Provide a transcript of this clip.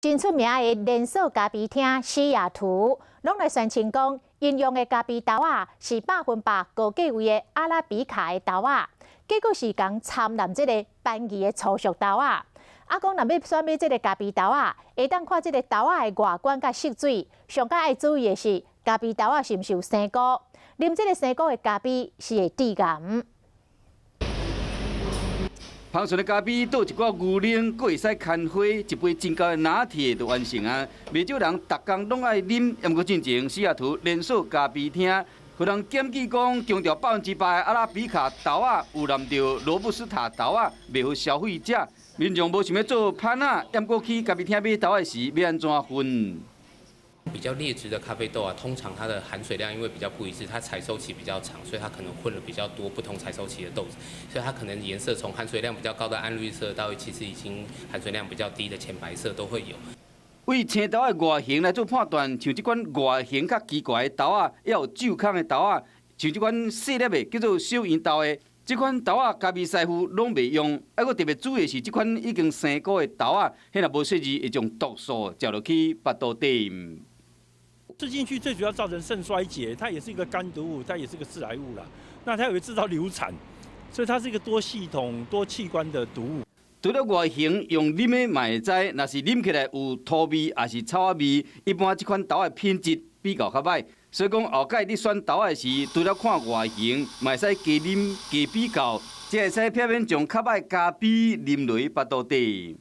真出名的連鎖咖啡廳西雅圖，攏來宣稱講，𪜶用的咖啡豆仔是100%高價位的阿拉比卡的豆仔，結果是共摻濫這个便宜的粗俗豆仔。啊，講若欲選買這个咖啡豆仔，會當看這个豆仔的外觀佮色水，上較愛注意的是咖啡豆仔是毋是有生菇，啉這个生菇的咖啡是會致癌。芳醇的咖啡倒一寡牛奶，閣會使牽花，一杯真厚的拿鐵就完成啊！袂少人逐工攏愛啉，毋過進前西雅圖連鎖咖啡廳，予人檢舉講強調100%的阿拉比卡豆仔有濫著羅布斯塔豆仔，賣予消費者。民眾無想欲做番仔，毋過去咖啡廳買豆仔時，欲按怎分？比較劣質的咖啡豆啊，通常它的含水量因為比較不一致，它採收期比較長，所以它可能混了比較多不同採收期的豆子，所以它可能顏色從含水量比較高的暗綠色到其實已經含水量比較低的淺白色都會有。為青豆的外形來做判斷，像這款外形較奇怪的豆仔，也有蛀空的豆仔，像這款細粒的叫做小圓豆的，這款豆仔咖啡師傅攏袂用。啊，閣特別注意的是，這款已經生菇的豆仔，彼若無細膩會將毒素食落去腹肚底。吃進去最主要造成腎衰竭，它也是一個肝毒物，它也是個致癌物啦。那它也會製造流產，所以它是一個多系統、多器官的毒物。除了外形用啉的嘛會知，若是啉起來有土味，抑是草仔味，一般這款豆的品質比較較䆀。所以講後擺你選豆仔時，除了看外形，嘛會使加啉加比較，才會使避免將較䆀咖啡啉落去腹肚底。